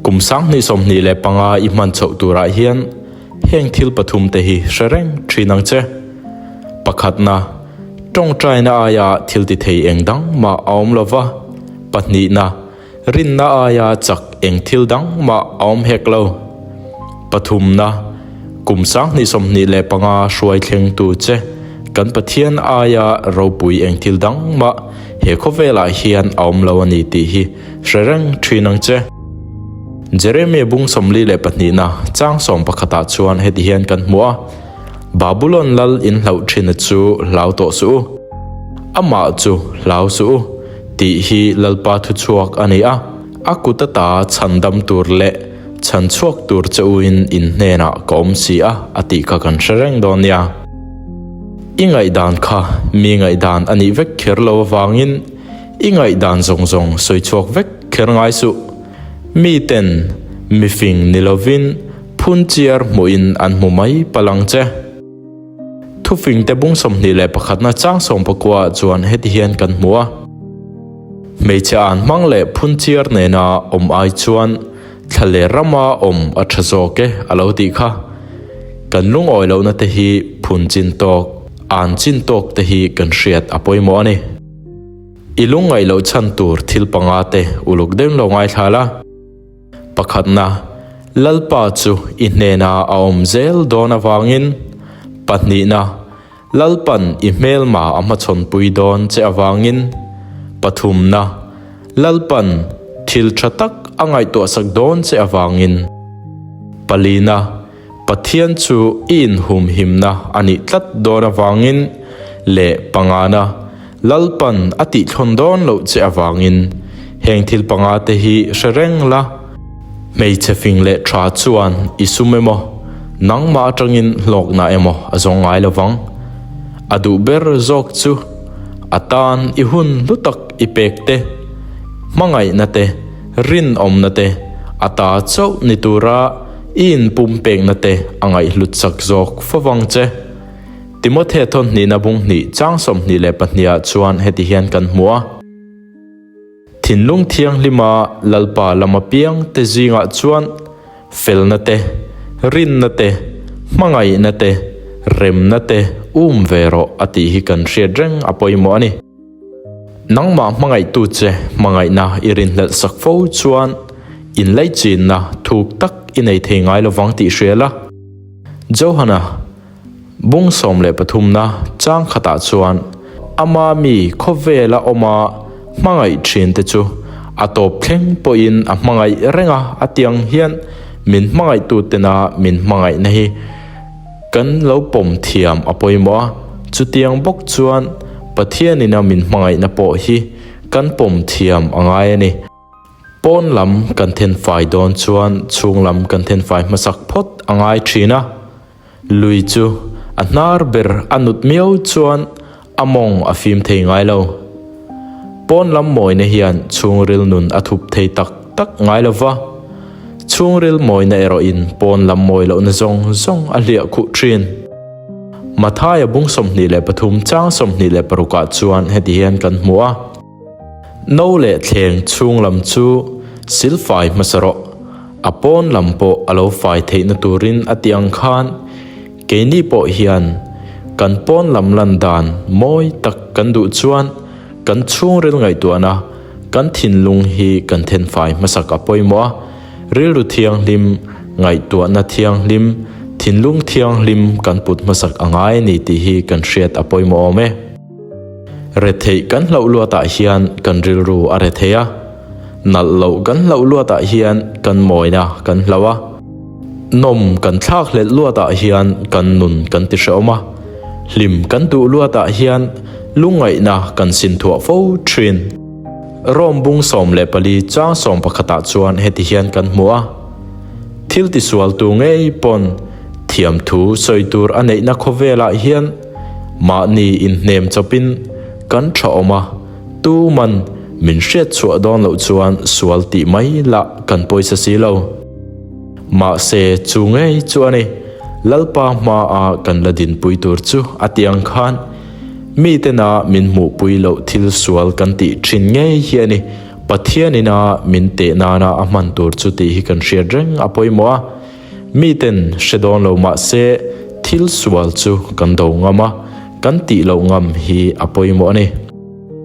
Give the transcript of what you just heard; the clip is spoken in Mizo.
Kum 2025 i hman chhoh turah hian heng thil pathumte hi hre reng thin ang che. Pakhatna, tawngtaina aia thil ti thei eng dang mah a awm lo va. Pahnihna, rinna aia chak eng thil dang mah a awm hek lo. Pathumna, kum 2025 hruai thlengtu che kan Pathian aia ropui eng thil dang mah he khawvelah hian a awm lo a ni tih hi hre reng thin ang che. Jeremia bung 42na chang sawm pakhatah chuan heti hian kan hmu a, Babulon lal in hlauh thina chu hlau tawh suh u, amah chu hlau suh u, tih hi Lalpa thuchhuak a ni a, a kut ata chhandam tur leh chhanchhuak tur che uin in hnenah ka awm si a, a tih kha kan hre reng dawn nia. I ngaihdan kha mi ngaihdan a nih vek kher lo avangin I ngaihdan zawng zawng sawi chhuak vek kher ngai suh. Miten mifing ni lovin phunchiar hmuhin an hmu mai palh ang che. Thufingte bung 21 na chang sawmpakua ah chuan heti hian kan hmu a. Hmeichhe an hmang leh phunchiar nena awm ai chuan thla leh rama awm a tha zawk e a lo tih kha. Kan lungawi lohna te hi phun chin tawk, an chin tawk te hi kan hriat a pawimawh a ni. I lungngaih loh chhan tur thil panga te uluk deuh lo ngaithla la. Pakhatna, Lalpa chu i hnena a awm zel dawn avangin. Pahnihna, Lalpan i hmelma a hmachhawnpui dawn che avangin. Pathumna, Lalpan thil tha tak a ngaihtuahsak dawn che avangin. Palina, Pathian chu i inhumhimna a nih tlat dawn avangin leh pangana Lalpan a tihthlawn dawn loh che avangin heng thil panga te hi hre reng la. Hmeichhe fing leh tha chuan i sum emaw, nangmah atangin hlawkna emaw a zawng ngai lovang. A duh ber zawk chu a tan i hun hlu tak i pek te, hmangaihna te, rinawmna te a ta chauh ni tura I inpumpekna te a ngaihhlut chak zawk fo vang che. Timothea thawnhnihna bung hnih chang 22 ah chuan heti hian kan hmu a, Thinlung thianghlima Lalpa lama piang te zingah chuan felna te, rinna te, hmangaihna te, remna te um ve rawh a tih hi kan hriat reng a pawimawh a ni. Nangmah hmangaihtu che hmangaihna i rinhlelh sak fo chuan inlaichinna thuk tak i nei thei ngai lovang tih hria la. Johana bung 13 na chang khatah chuan ama mi khawvela awma hmangaih thin te chu a tawp thleng pawhin a hmangaih reng a, a tiang hian min hmangaihtu tena min hmangaihna hi Kan lo pawm thiam a pawimawh a, chutiang bawk chuan Pathianin a min hmangaihna pawh hi kan pawm thiam a ngai a ni. Pawn lam kan thenfai dawn chuan chhung lam kan thenfai hmasak phawt a ngai thin a, lui chu a hnar ber a nut miau chuan a mawng a fim thei ngai lo. Pawn lam mawina hian chhungril nun a thup thei tak tak ngai lo va, chhungril mawina erawhin pawn lam mawi lohna zawng zawng a hliah khuh thin. Mathaia bung 23 chang 26 ah chuan heti hian kan hmu a, No leh thleng chhung lam chu silfai hmasa rawh, a pawn lam pawh a lo fai theihna turin a ti ang khan, Keini pawh hian kan pawn lam lan dan mawi tak kan duh chuan kan chhungril ngaihtuahna, kan thinlung hi kan thenfai hmasak a pawimawh a, rilru thianghlim, ngaihtuahna thianghlim, thinlung thianghlim kan put hmasak a ngai a ni tih hi kan hriat a pawimawh awm e. Retheih kan hlauh luatah hian kan rilru a rethei a, nalh loh kan hlauh luatah hian kan mawina kan hlauh a, Nawm kan thlak hlelh luatah hian kan nun kan ti hrehawm a, hlim kan duh luatah hian lungngaihna kan sin thuah fo thin. Rome bung 14 chang 11 ah chuan heti hian kan hmu a, Thil tisualtu ngei pawn thiamthu sawi tur a neihna khawvelah hian mahni inhnem chawpin kan tha awm a, tuman min hriatchhuah dawn loh chuan sual tih mai lah kan pawisa si lo. Mahse, chu ngei chu a ni, Lalpa hmaa kan la dinpui tur chu a ti ang khan, mitena min hmuhpui loh thil sual kan tih thin ngei hi a ni. Pathianina min teh nana a hman tur chu tih hi kan hriat reng a pawimawh a. Miten hre dawn lo mah se thil sual chu kan do ngam a, kan tih loh ngam hi a pawimawh a ni.